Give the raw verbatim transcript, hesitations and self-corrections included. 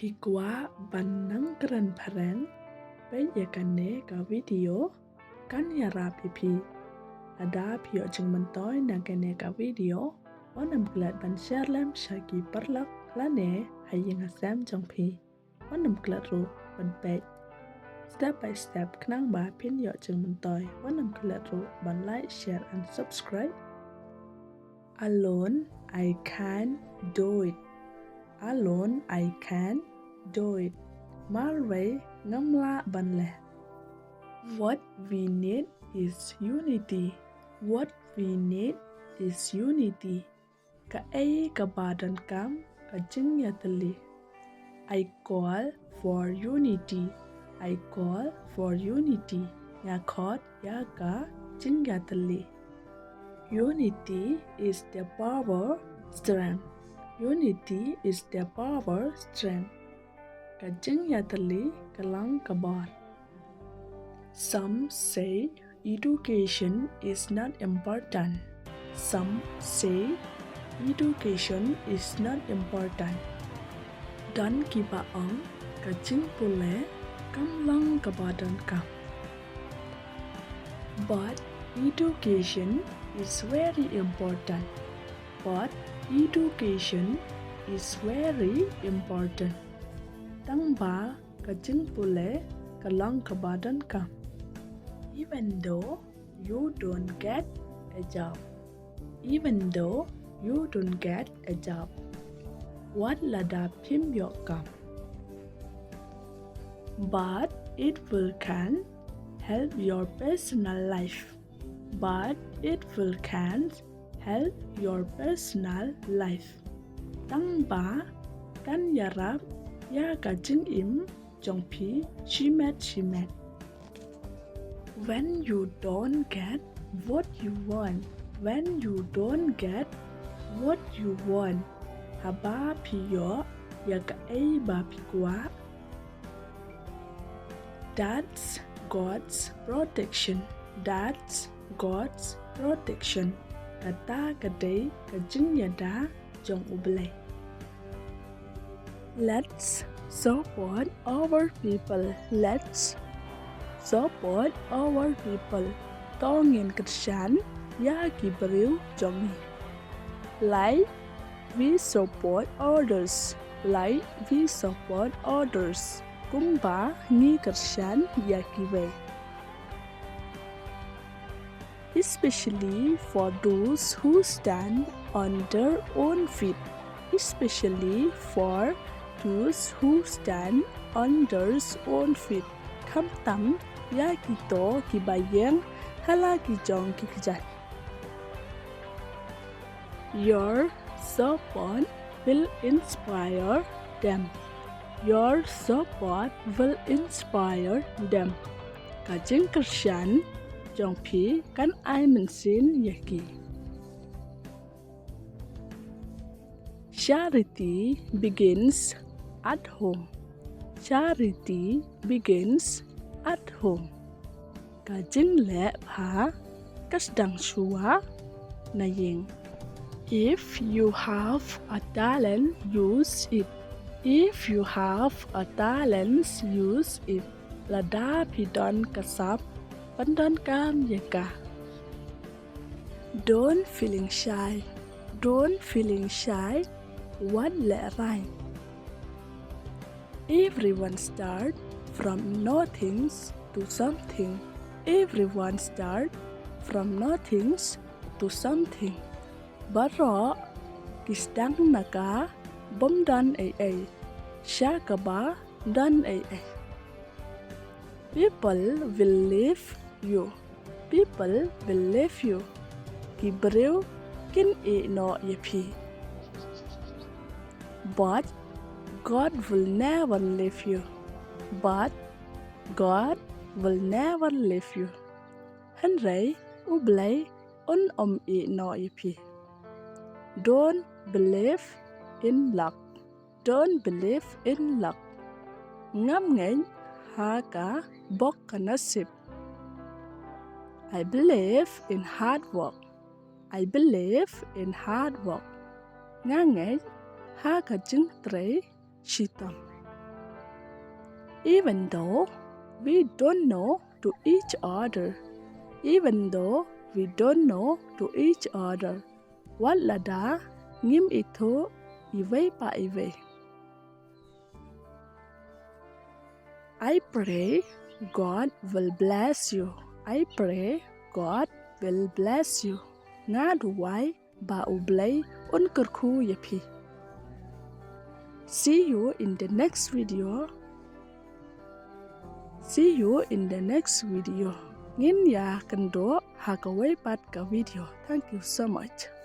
Phi kwah ban nang kren phareng? Peit ïa kane ka video kan ïarap ïa phi. Lada phi ïoh jingmyntoi na kane ka video, wat nym klet ban share lem sha ki paralok lane ha ïing ha sem jong phi. Wat nym klet ruh ban peit step by step khnang ba phin ïoh jingmyntoi. Wat nym klet ruh ban like, share and subscribe. Alone I can't do it. Alone I can't do it. Marwei ngam lah ban leh. What we need is unity. What we need is unity. Kaei kaba donkam ka jingïatylli. I call for unity. I call for unity. Nga khot ïa ka jingïatylli. Unity is the power strength. Unity is the power strength. Ka jingïatylli ka long ka bor. Some say education is not important. Some say education is not important. Don kiba ong ka jingpule kam long kaba donkam. But education is very important. But education is very important. Tang ba ka jingpule ka long kaba donkam. Even though you don't get a job. Even though you don't get a job. Wat lada phim ïoh kam. But it will can help your personal life. But it will can help your personal life. Tang ba kan ïarap ïa ka jingim jong phi shimet shimet. When you don't get what you want, when you don't get what you want, haba phi ïoh ïa kaei ba phi kwah, that's God's protection. That's God's protection. Kata ka dei ka jingïada jong U Blei. Let's support our people. Let's support our people. To ngin kyrshan ïa ki briew jong ngi. Like we support others. Like we support others. Kumba ngi kyrshan ïa kiwei. Especially for those who stand on their own feet. Especially for those who stand on their own feet. Khamtam ïa kito kiba ïeng ha la ki jong ki kjat. Your support will inspire them. Your support will inspire them. Ka jingkyrshan jong phi kan ai mynsiem ïa ki. Charity begins at home. Charity begins at home. Ka jingleh bha ka sdang shuwa na ïing. If you have a talent, use it. If you have a talent, use it. Lada phi don ka sap, pyndonkam ïa ka. Don't feeling shy. Don't feeling shy. Wat lehrain. Everyone start from nothing to something. Everyone start from nothing to something. Baroh ki sdang na ka bym don ei ei sha kaba don ei ei. People will leave you. People will leave you. Ki briew kin ïeh noh ïa phi. But God will never leave you. But God will never leave you. Hynrei U Blei un ym ïeh noh ïa phi. Don't believe in luck. Don't believe in luck. Ngam ngeit ha ka bok ka nasib. I believe in hard work. I believe in hard work. Nga ngeit ha ka jingtrei shitom. Even though we don't know to each other. Even though we don't know to each other. Wat lada ngim ithuh iwei pa iwei. I pray God will bless you. I pray God will bless you. Nga duwai ba U Blei un kyrkhu ïa phi. See you in the next video. See you in the next video. Ngin ïa kynduh ha kawei pat ka video. Thank you so much.